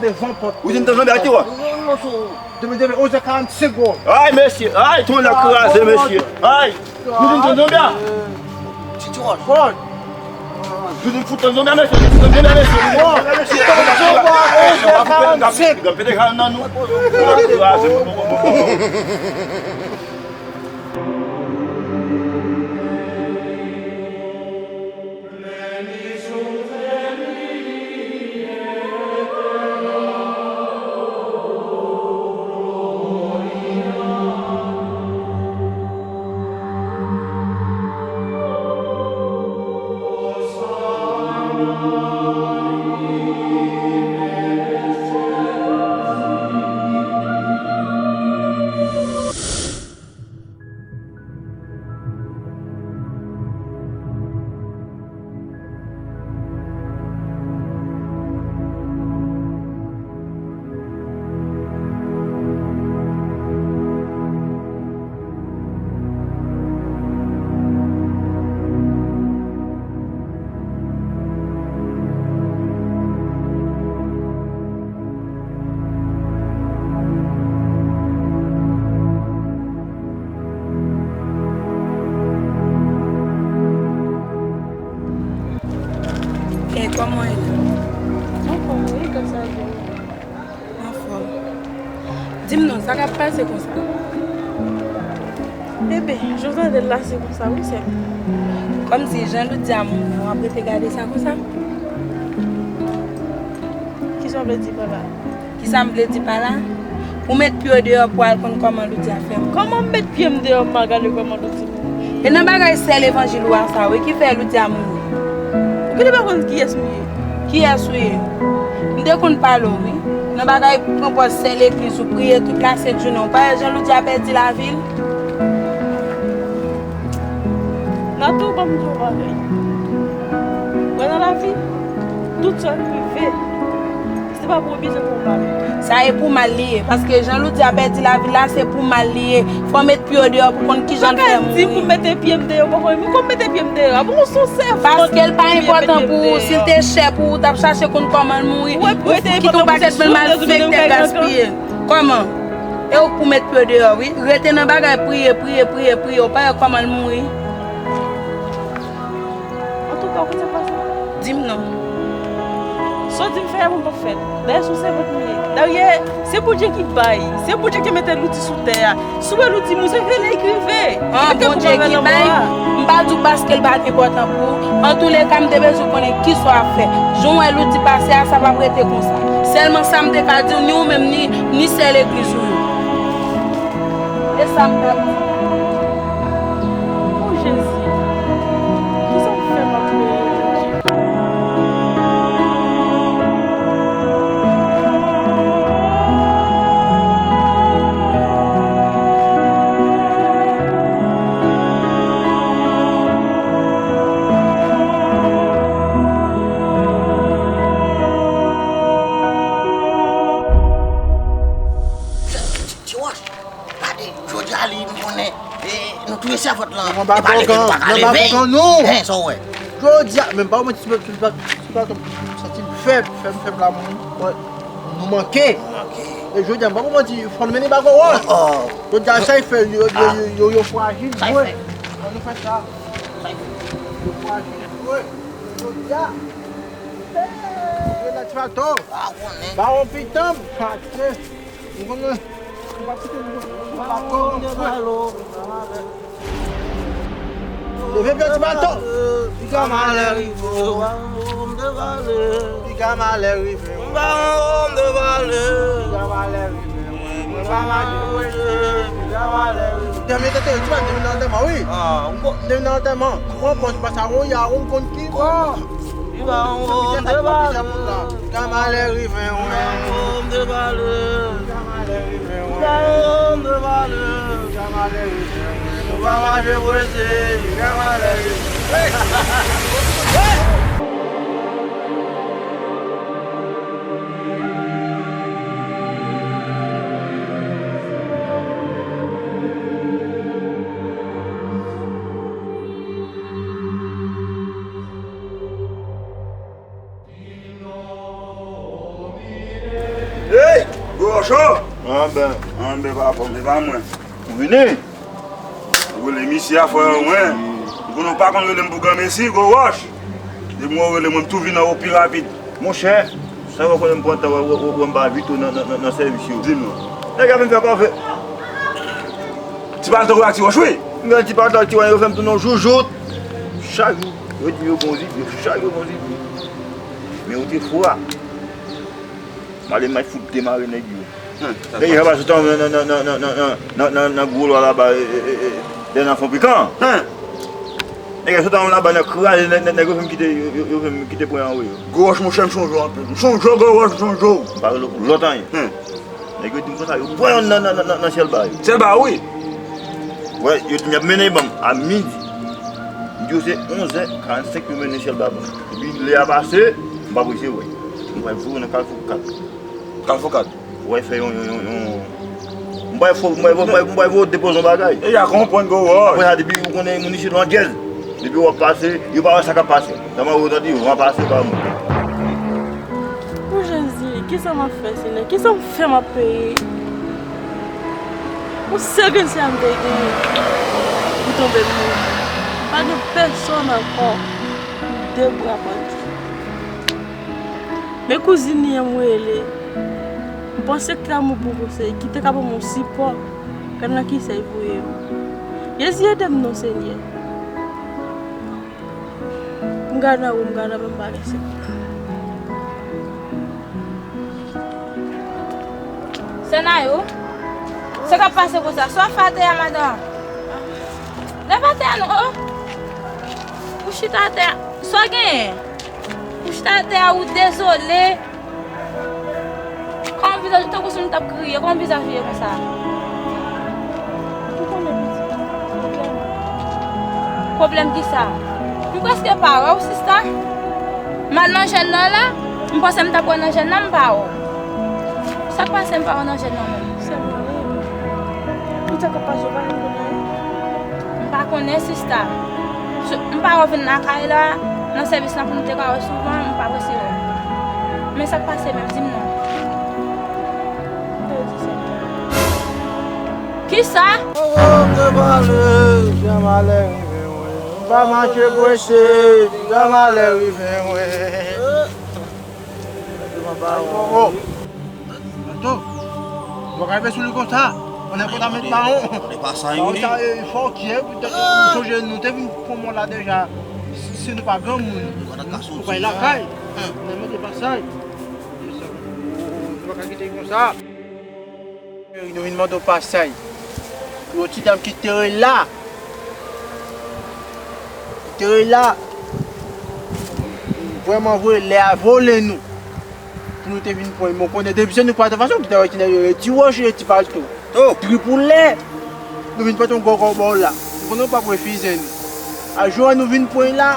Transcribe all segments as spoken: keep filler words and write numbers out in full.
Devan pòt. Ou di m tann zonbi a ki wè? Non, non, non, so, demen, demen, onz è karannsenk, gwo. Ay, mesye, ay, tout moun ap kraze, mesye. Ay, ou di m tann zonbi a? Ti Jòj. Ou di m fout tann zonbi a, mesye, ou di m tann zonbi a, mesye. Gwo, ti Jòj, onz è karannsenk. Gwo, pete kal nan nou. Kraze. E kòman w ye la? Anfòm wi, gras a Dye. Anfòm. Di m non, sa k ap pase konsa? Eben, jan w tande l la, se konsa wi, sè m. Kòmsi jan Loudia mouri, w ap rete gade sa konsa? Kisa w vle di pa la? Kisa m vle di pa la? Ou met pye w deyò pou al konn kòman Loudia fè mouri. Kòman m met pye m deyò, m al gade kòman Loudia mouri? E nan bagay sè levanjil ou a sa wi ki fè Loudia mouri. Ou genlè pa konn kiyès m ye. Kiyès ou ye? M te konn pale w wi. Nan bagay pran pòz sè legliz ou, priye tout lasent jounen, ou pa wè jan Loudia pèdi lavi l? Natou, ban m di w yon bagay. Wè nan lavi, tout sa k rive, se pa pou yon byen, se pou yon mal. Sa e pou mal li ye, paske jan Loudia pèdi lavi l la, se pou mal li ye. Fò w met pye w deyò pou konn kijan l fè mouri. Ou pa ka di pou m mete pye m deyò, ou pa konn, m konn mete pye m deyò. Bon, se yon sèvant. Paske l pa enpòtan pou ou, si l te chè pou ou, w t ap chache konn kòman l mouri. Ou kite yon pakèt malfektè gaspiye. Kòman? E ou k pou met pye w deyò wi. Rete nan bagay priye, priye, priye, priye. Ou pa wè kòman l mouri? Antouka, ou konn sa k pase? Di m non. Sa w di m fè a, mwen p ap fè l. Dayè, se yon sèvant mwen ye. Dayè, se Bondye ki bay. Se Bondye ki mete Louti sou tè a. Si w wè Louti mouri, se rele l ki rive. An, Bondye ki bay. M pa di w paske l pa t enpòtan pou ou. Antouleka, m te bezwen konnen kisa w ap fè. Jan w wè Louti pase a, sa p ap rete konsa. Sèlman sa m te ka di w, ni ou menm, ni, ni sè legliz ou yo. E sa m t ap di. O Jezi, kisa m fè m ap plere, Bondye? Ti Wòch, gade, jodi a li, m konnen, e, nou touye sèvant lan. Mwen pa kontan, mwen pa kontan, non. Hein, sa w wè? Jodi a, men m pa manti, ti pa, ti pa, ti pa, m santi m fèb, fèb, fèb la, mwen, mwen, nou manke. Nou manke. E jodi a, m pa manti, fò n mennen bagay wòch. Oh, oh. Jodi a, sa y fè, yo, yo, yo, yo, yo frajil, vre. Sa y fè. Ann nou fè sa. Sa y fè. Yo frajil, vre. Jodi a. Hey, yo la ti pa tò. Ah, konnen. Bawon pitan, pase. Ou konnen, ou pa kite nou, ou pa kite nou. Leve pye ti baton. Piga malè rive. Piga malè rive. Piga malè rive. Piga malè rive. Dènye tete, ti baton, dènye nan antèman, wi. Dènye nan antèman. Pran pòz, pase a, ou ya, ou konn ki. Piga malè rive, wi. Piga malè rive, wi. Piga malè rive, wi. Nou pa mache prese, piga malè rive. Anben, anben, papa, men pa mwen. Ou vini? Ou rele misye a, frè mwen. Ou konnen w pa konn rele m pou granmesi, gwo wòch. Depi w rele mwen, m tou vin anwo pi rapid. Monchè, sa w konnen m pran tan, wè, wè, wè, wè m pa vit ou nan, nan, nan, nan sèvis yo. Di m non. Nèg la vin fè kòve. Ti palto ak ti wòch, wi. M gen ti palto ak ti wòch, yo fè m tounen yon joujout. Chak jou, yo di yo gon zide, chak jou gon zide. Men yo te fou a. M ale, m al fout demare nèg yo. Nèg yo pa sot nan, nan, nan gwo lwa laba, e, e, e, e, dèyè nan fon pikan. Nèg yo sot anlè laba, nan kraze, nèg, nèg, nèg yo fè m kite, yo, yo, yo fè m kite pwen an wi. Gwo wòch, monchè, m sonje w anpil. M sonje w, gwo wòch, m sonje w. M pa rele w pou lòt anyen. Nèg yo di m konsa, yo pran yon nan, nan, nan, nan, nan syèl ba yo. Syèl ba, wi. Wè, yo di m y ap mennen ban m a midi. M di yo se onzè karannsenk yo mennen syèl ba ban m. Epi lè a pase, m pa prese wè. M pral voye nan Kalfou kat. Kalfou kat. Wè, fè yon, yon, yon, yon. M pral fò, m pral, m pral, m pral voye depoze yon bagay. E y a konprann gwo wòch. Apre sa, depi ou konnen moun isit landjèz. Depi w ap pase, yo pa wè sa k ap pase. Sèlman yo tande van pase pa moun. O Jezi, kisa m ap fè, Senyè? Kisa m fè m ap peye? Yon sèl grenn sèl m te genyen, li tonbe mouri. M pa gen pèsonn ankò. De bra pati. Men kouzin li an m rele. M panse k t ap mouri pou konsèy, ki te ka ban m yon sipò. Gad nan kisa l voye m. Jezi, ede m non, Senyè. M gade anwo, m gade anba, m pa gen sèl. Sè Nayou, sa k ap pase konsa? Sa w fè atè a, madanm? Leve atè a non, o! Ou chita atè a. Sa w genyen? Ou chita atè a, ou dezole. Kòman vizaj ou tankou si nou t ap kriye? Kòman vizaj ou ye konsa? Ou konnen pitit, pwoblèm. Pwoblèm kisa? M prèske pa wè w, sista. M al nan jèn nan la, m panse m t ap wè nan jèn nan, m pa wè w. Sa k pase m pa wè w nan jèn nan menm? Sèlman, wi. Tout sa k ap pase, ou pa janm konnen? M pa konnen, sista. M pa wè w vin lakay la, nan sèvis la pou nou te ka wè souvan, m pa prese wè w. Men sa k pase menm, di m non. M te di sa. Kisa? Oh, oh, ke pale, jan malè rive mwen. M pa manke prese, jan malè rive mwen. Oh, oh. Ato, ou pa ka rive sou li konsa. Ou nèpòt a met bawon. Ou pa sa, Yoni. Sa, e, fò w tye, poutèt ou sonje nou te vin pran mò la deja. Si nou pa granmoun, nou bay lakay. Nèpòt e pa sa. Ou pa ka kite l konsa. Nou vin mande w pasaj. Pou yon ti dam ki te rela. Ki te rela. Vrèman vre, lè a vole nou. Pou nou te vin pran, men w konnen depi se nou k pa t fason, ki ta wè ki nèg yo rele ti wòch, rele ti palto. Tripoulè. Nou vin pote yon gògò ba w la. Ou konnen w p ap refize nou. A jou a nou vin pran la,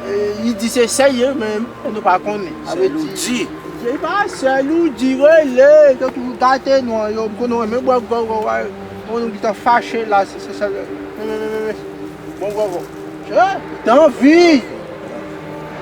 e, li di se sèl ye, men nou pa konnen. Sèl ou di. Se pa sèl ou di, rele, te toujou gate nou an yo. M konnen w renmen bwè gògò a. Konnen w gentan fache la, se, se sèl. Men, men, men, men, men. Bon, bon, bon. Che, tanvi.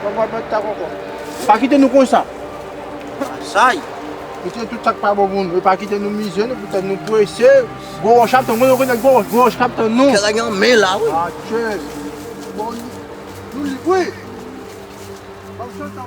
Bon, bon, bon, ta bon, bon. Pa kite nou konsa. Say. Retire tout sa k pa bon pou nou. E pa kite nou mize, nou, poutèt nou prese. Gwo wòch ap tann, nou konnen gwo wòch, gwo wòch k ap tann nou. Kè la gen men la, wi. Ah, che. Bon, nou, nou li, wi. Bon, chante.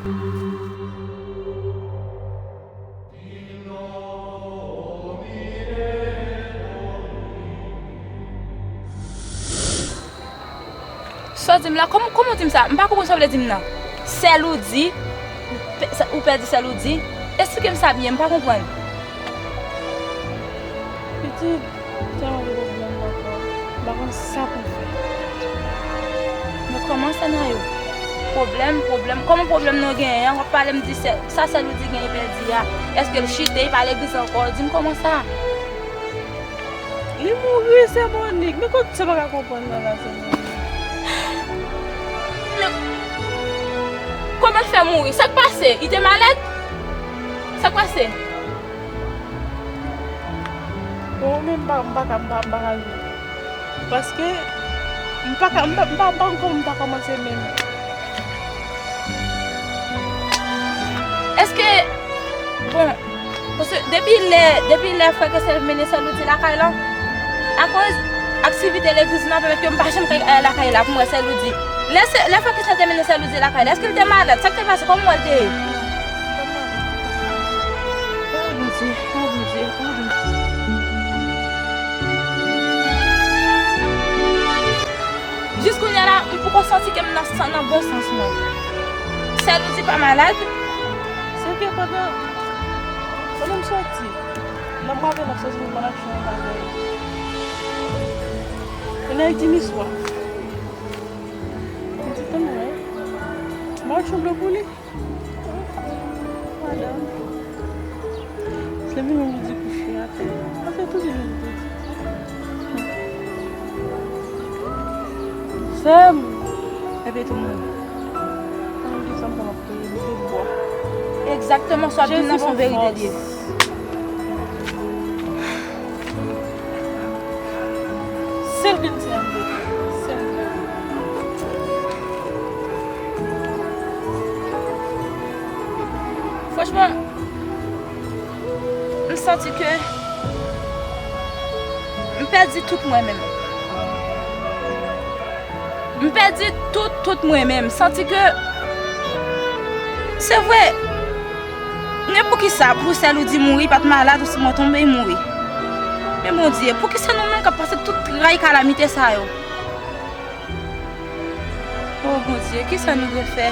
Sa w di m la? Kòman, kòman w di m sa? M pa konprann sa w vle di m nan. Sèl ou di, ou pè-, sa, ou pèdi sèl ou di? Esplike m sa byen, m pa konprann. Pitit, tèlman de pwoblèm nan, m pa konn sa pou m fè. Men kòman sa nan yo? Pwoblèm, pwoblèm. Kòman pwoblèm nou genyen an? W ap pale m di sè, sa sèl ou di genyen pèdi a. Èske l chite, li pa legliz ankò? Di m kòman sa? Li mouri, sè Monik. Men kot sa pa ka konprann nan la, sè Monik? Men kòman l fè mouri? Sa k pase? Li te malad? Sa k pase? Bon, mwen menm, m pa, m pa ka, m pa, m pa ka jwe. Paske m pa ka, m pa, m pa, m pa konn kòman m ta kòmanse menm. Èske, bon, Paske depi lè, depi lè frè Kesnel mennen sè Loudi lakay la, akoz aktivite legliz nan pèmèt ke m pa janm ka al lakay la pou m wè sè Loudi. Lè sè, lè frè Kesnel te mennen sè Loudi lakay la, èske l te malad? Sa k te pase? Kòman w wè l te ye? Oh, Bondye, oh, Bondye, oh, Bondye. Jis kounye a la, m poko santi ke m nan, nan bon sans mwen. Sè Loudi pa malad? Se ke pandan, pandan m soti, nan mwa ke m ap soti, m pa t ap fè yon bagay. Kounye a, li di m swa. M di, tann mwen. M ap sanble pou li. Madanm. Se li menm li di kouche atè. Sa se tou li menm li di. Sè m. Epi tou moun. Mwen di sa m konn ap priye, m te bwa. Egzakteman, sa w ap di m nan se yon verite li ye. Sèl vin ti angle. Sèl. Franchman, m santi ke m pèdi tout mwen menm. M pèdi tout, tout mwen menm. Santi ke, se vre, men poukisa pou sè Loudi mouri, pa t malad, ou si mwen tonbe, li mouri. Men Bondye, poukisa nou menm k ap pase tout tray kalamite sa yo? O Bondye, kisa nou dwe fè?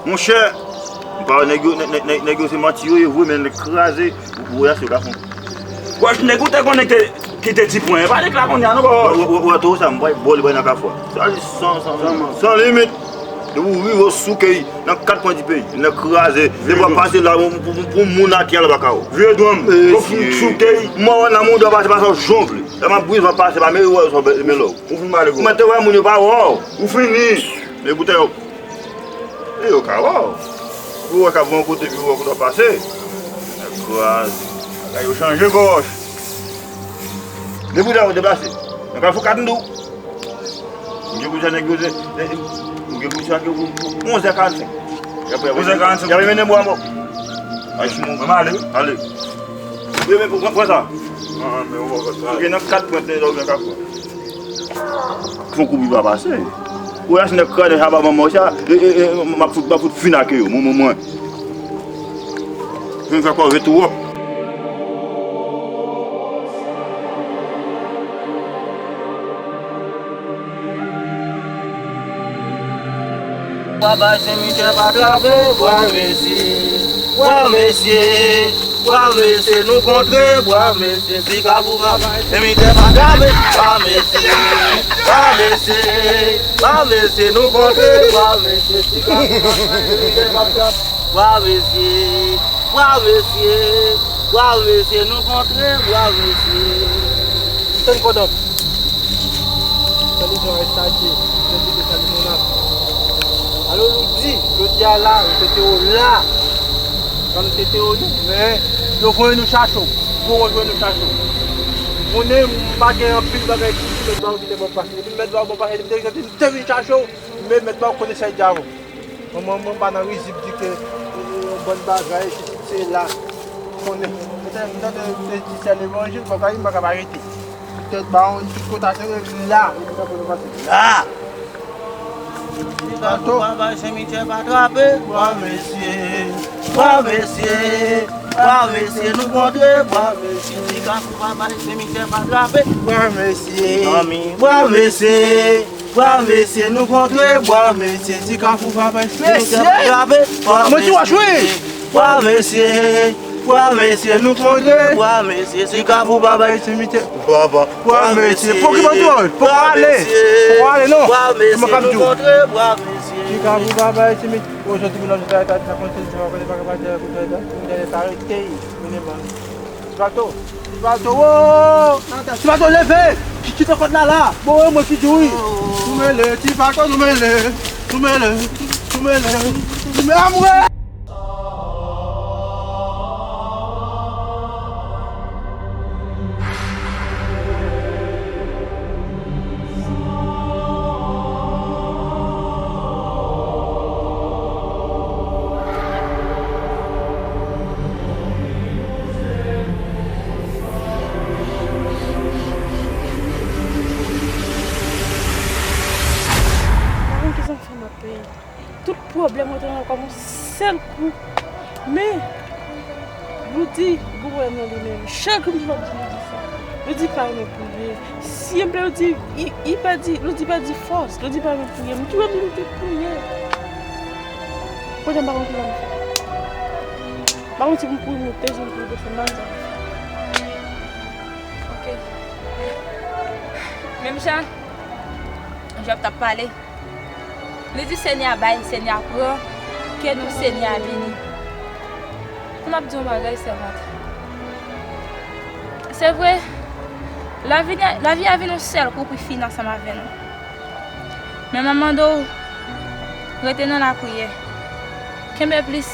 Monchè, m pa wè nèg yo, nèg, nèg, nèg, nèg yo se manti yo ye vre, men nèg kraze, ou, ou wè se gafon. Wòch, nèg ou te konnen ki te, ki te ti pwen, pa nèg la kounye a non, bòs. Wè, wè, wè, wè, tou sa, m bay bò li bay nan kafou a. Sa li san, san, san, san limit. Depi w rive w souke nan kat kwen di peyi, nan kraze. Depi w ap pase la, pou, pou, pou moun atè la pa ka wè w. Vye dwòm, ou fin souke. Mò wè nan moun dwa pase, pase w jan w vle. Lè m ap briz, w ap pase, pa meri wè w sou men lò. Ou fin male gwo. Mwen te wè moun yo pa wè w. Ou fini. Men boutèy yo. E yo ka wè w. Ou wè k ap yon kote, pi ou wè kote w ap pase. Nèg kraze. Bagay yo chanje, bòs. Depi w deplase. Nan kafou kat m di w. M gen pou sa nèg yo se, m gen pou sa ke onz è karannsenk. Onz è karannsenk. Y ap mennen bwa mò. Ay, si mwen male. Ale. Wi, men pou pran sa. Ou gen nan kat pwen, te dòmi nan kafou. Fon koup li pa pase. Ou la, se nèg kraze sa pa manman w sa, e, e, e, m ap fout, m ap fout fin ak yo, mwen, mwen, mwen. Fin fè kòve twòp. Bwa bay simitye pa trape, bwa mesye, bwa mesye, bwa mesye, nou kontre, bwa mesye, ti kafou pa bay simitye pa trape, bwa mesye, bwa mesye, bwa mesye, nou kontre, bwa mesye, ti kafou pa bay simitye pa trape, bwa mesye, bwa mesye, bwa mesye, nou kontre, bwa mesye. Tann kòdòm. Sèvitè Estadye, sèvitè Salimonas. Alo, nou di, jodi a la, nou te te w la. Kan nou te te w nou, men, yo voye nou chache w. Gwo wòch voye nou chache w. Konnen, m pa gen anpil bagay pou di, mèt ba w kite bon pase. Depi mèt ba w bon pase, depi te, te, te vin chache w, men mèt ba w konnen sa y di avè w. Mwen, mwen, mwen pa nan rizib di ke, e, e, yon bòn bagay, sesi, sela. Konnen. Petèt, m tande, m te di se levanjil, bagay, m pa ka pa rete. Petèt, ba yon ti kotasyon, la, e, m ta pou nou pase. La! Ti kafou pa bay simitye pa trape, bwa mesye, bwa mesye, bwa mesye, nou kontre, bwa mesye, ti kafou pa bay simitye pa trape, bwa mesye, zanmi, bwa mesye. Bwa mesye, nou kontre, bwa mesye, ti kafou pa bay simitye pa trape, bwa mesye. Mwen ti wòch, wi. Bwa mesye, bwa mesye, nou kontre, bwa mesye, ti kafou pa bay simitye. Bwa, bwa, bwa mesye, poko ale, poko ale, poko ale, non. Bwa mesye, nou kontre, bwa mesye. Ti kafou pa bay simitye. O, jodi, nou, jodi, ta, ta, ta, konn se, ta, konn se, pa, pa, ta, ta, ta, ta, ta, arete, konnen ban. Ti Palto, Ti Palto, wo! Ti Palto, leve! Ki, kite kòd la, la! Bon, e mwen ki di w wi! Nou mele, Ti Palto, nou mele! Nou mele! Nou mele! Nou mele! Amwe! Yon sèl kou. Men, Loudi, gwo wè nan li menm. Chak jou m ap di Loudi sa. Loudi pa renmen priye. Si m pè Loudi, i, i pa di, Loudi pa di fòs. Loudi pa renmen priye. M toujou di Loudi priye. Kounye a m pa konn ki jan m fè. M pa konn si pou m kouri moute, si pou m kouri desann, m pa konn sa m fè. Ok. Menm jan Jòb t ap pale, li di, Senyè a bay, Senyè a pran, ke non Senyè a beni. Pou m ap di yon bagay, sèvant. Se vre, lavi, lavi a vin yon sèl kou pou fini ansanm avè nou. Men m ap mande w, rete nan lapriyè. Kenbe plis.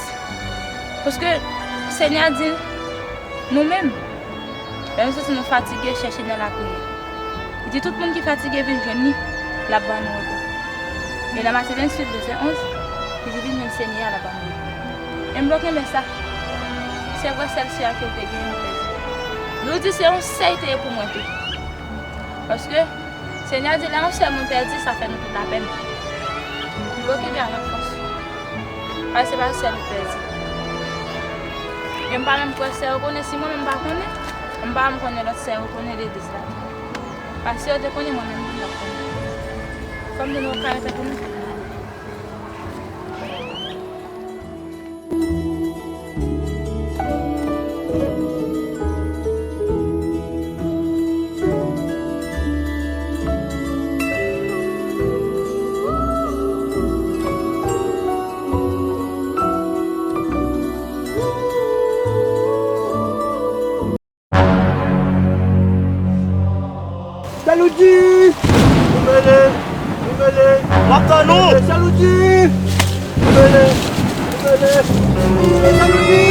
Paske Senyè a di n, nou menm, lè nou santi nou fatige, chèche nan lapriyè. Li di, tout moun ki fatige vin jwenn li, l ap ban nou repo. E nan Matye venntuit, vèsè onz, li di, vin jwenn Senyè a, l ap ban nou repo. E m bloke men sa. Se vre, sèl sè a ke l te genyen, l pèdi. Nou di se yon sè l te ye pou mwen tou. Paske Senyè di, lè yon sèl moun pèdi, sa fè nou tout lapèn. M bloke men avèk fòs. Paske se pa yon sèl moun pèdi. E m pa menm kwè sè yo konnen, si mwen menm m pa konnen, m pa menm konnen lòt sè yo konnen legliz la. Paske yo te konnen, mwen menm m p ap konnen. Fò m di nou yon karite pou nou. Sè Loudi! Nou mele! Nou mele! M ap tann ou! Sè Loudi! Nou mele! Nou mele! Sè Loudi!